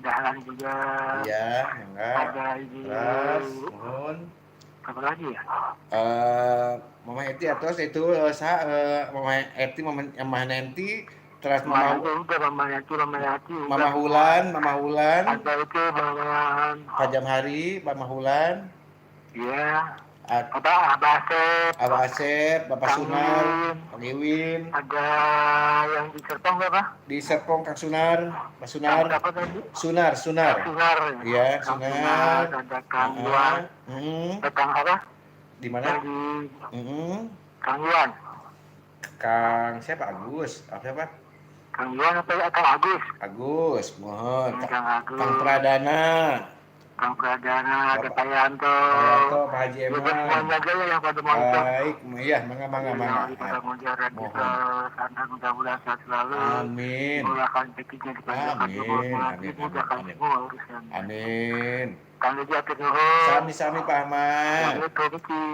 Dahlan juga. Iya, mangga. Ada Ibu. Terus, mohon. Apa lagi ya? Mama Eti atos itu sa Mama Eti, Mama Mama Nanti, terus Mama Mama udah, Mama Yati, Mama Yati udah. Mama Hulan, Mama Hulan, Ada itu Mama Pak Jamhari, Mama Hulan, Iya. At Abah, Abah Asep. Abah Asep, Bapak Kang Sunar, Iwin. Kang Iwin. Ada yang di Serpong nggak, Pak? Di Serpong Kang Sunar, Pak Sunar. Kang apa tadi? Sunar, Sunar. Kang Sunar. Iya, Kang Sunar. Sunar, ada Kang Iwan. Heeh. Ada Kang apa? Di mana? Yang di Heeh. Kang Iwan. Kang siapa? Agus. Apa siapa? Kang Iwan atau Kang Agus? Agus, mohon. Kang Agus. Kang Pradana. Kang Pradana, ada Bapak- Pak Yanto. Pak Yanto, Pak Haji Ya, Eman. semuanya aja ya yang pada mau itu. Baik, iya, mangga mangga mangga. Yang pada mau ziarah Mohon. kita sana, mudah-mudahan sehat selalu. Amin. Dimudahkan rezekinya, dipanjangkan Amin, umurnya, amin, dimudahkan amin, amin. semua urusan. Amin. Kang Deddy atur nuhun. Sami-sami Pak Ahmad. Assalamualaikum, Iki.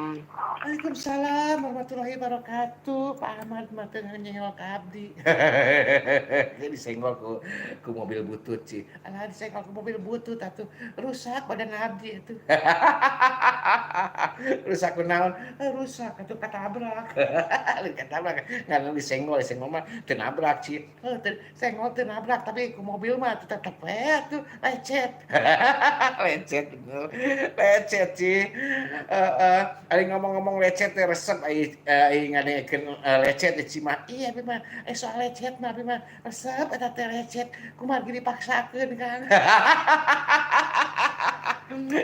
Waalaikumsalam warahmatullahi wabarakatuh. Pak Ahmad mah teu nyenggol ka abdi. Disenggol ku mobil butut sih. Alah, disenggol ku mobil butut atuh. Rusak badan abdi atuh. Rusak ku naon? Eh, rusak atuh katabrak. Katabrak. Ngan disenggol, disenggol mah teu nabrak sih. Heuh, teu senggol teu nabrak tapi ku mobil mah tetep we atuh lecet. Lecet bener. Lecet sih. Heeh, ari ngomong-ngomong lecet teh resep ai ai ngadengekeun lecet di Cimah. Iya abi mah soal lecet mah abi mah resep eta teh lecet. Kumargi dipaksakeun, Kang.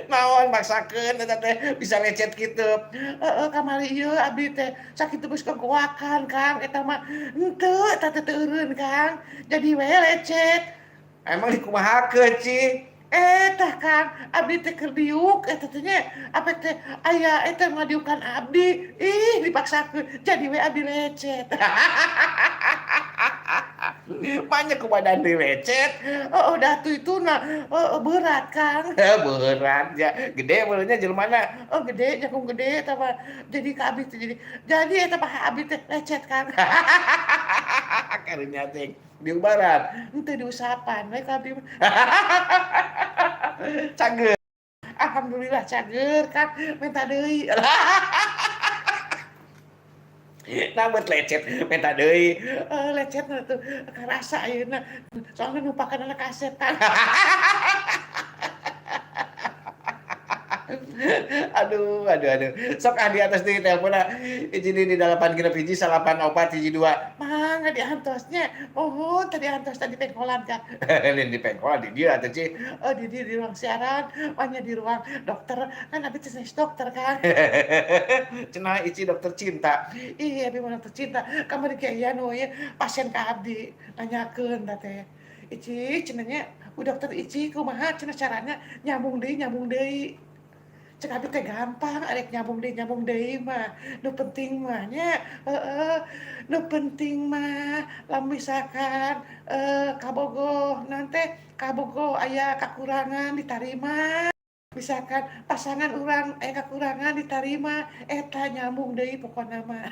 Naon maksakeun eta teh bisa lecet kitu? Heeh, kamari ieu abdi teh sakitu geus kagoakan, Kang, eta mah henteu eta teh teu eureun, Kang. Jadi we lecet. Emang dikumahakeun, Ci? Tah Kang, abdi teh keur diuk eta teh nya, apa teh aya eta ngadiukan abdi. Ih, dipaksakeun jadi we abdi lecet. Banyak ku badan deui lecet. Oh, dah tuh itu nah, oh, berat, Kang. Berat ya. Gede beuleunya jelemana. Oh, gede, jangkung gede eta mah. Jadi ka abdi teh jadi eta paha abdi teh lecet, Kang. Karunya teh diubaran. Henteu diusapan we ka abdi mah. Cager. Alhamdulillah cager, Kang. Minta deui. Nah, buat lecet, minta deui. Lecet mah tuh karasa ayeuna. Soalnya numpakan anak kaset, Kang. Aduh, aduh, aduh. Sok ah di atas di telepon ah. Hiji di 8 genep 1 9 4 1 2. Mangga diantosnya. Mohon tadi antos tadi pengkolan, Kang. Lain di pengkolan di dieu atuh, Ci. Oh, di ruang siaran, manya di ruang dokter. Kan abi teh sanes dokter, Kang. Cenah Ici dokter cinta. Iya, abi mah dokter cinta. Kamari ge aya nu ieu pasien ka abdi nanyakeun ta teh. Ici cenah nya, Bu Dokter Ici kumaha cenah carana nyambung deui nyambung deui. Cek abdi teh gampang arek nyambung deui mah. Nu penting mah nya heeh, nu penting mah lamun misalkan kabogoh naon teh kabogoh aya kakurangan ditarima. Misalkan pasangan urang aya kakurangan ditarima, eta nyambung deui pokona mah.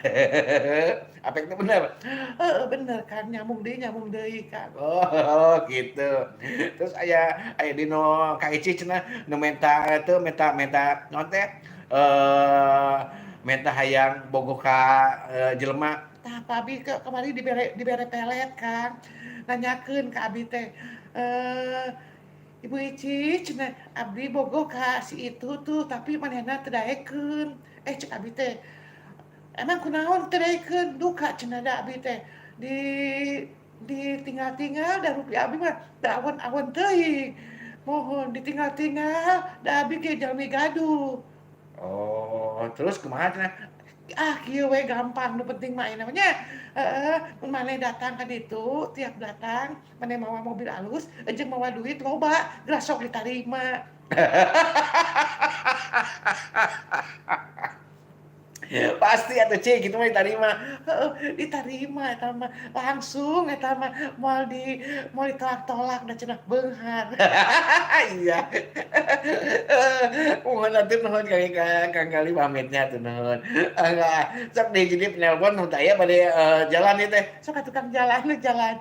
Apek teh bener? Heeh, bener kan nyambung deui, Kang. Oh, gitu. Terus aya aya dino Kak Ici cenah nu menta teu menta menta naon teh menta hayang bogoh ka jelema. Tah pa abi ke kamari dibere pelet, Kang. Nanyakeun ka abi teh, Ibu Ici cenah abdi bogoh ka si itu tuh tapi manehna teu daekeun. Eh, cek abi teh, emang kunaon teu daekeun? Duka cenah da abi teh di ditinggal-tinggal da rupi abi mah da awan-awan teuing. Mohon ditinggal-tinggal da abi ge jalmi gaduh. Oh, terus kumaha cenah? Ah, kieu we gampang nu penting mah ayeuna mah nya. Heeh, mun maneh datang ka ditu, tiap datang maneh mawa mobil alus jeung mawa duit loba, geura sok ditarima. Pasti atuh Ci kitu mah ditarima. Heeh, ditarima eta mah langsung eta mah moal di moal ditolak-tolak da cenah beunghar. Iya. Mohon atuh nuhun Kang Gali pamitnya atuh nuhun. Enggak, sok deui jadi penelpon nu teu aya bade jalan ieu teh. Sok atuh Kang jalan jalan.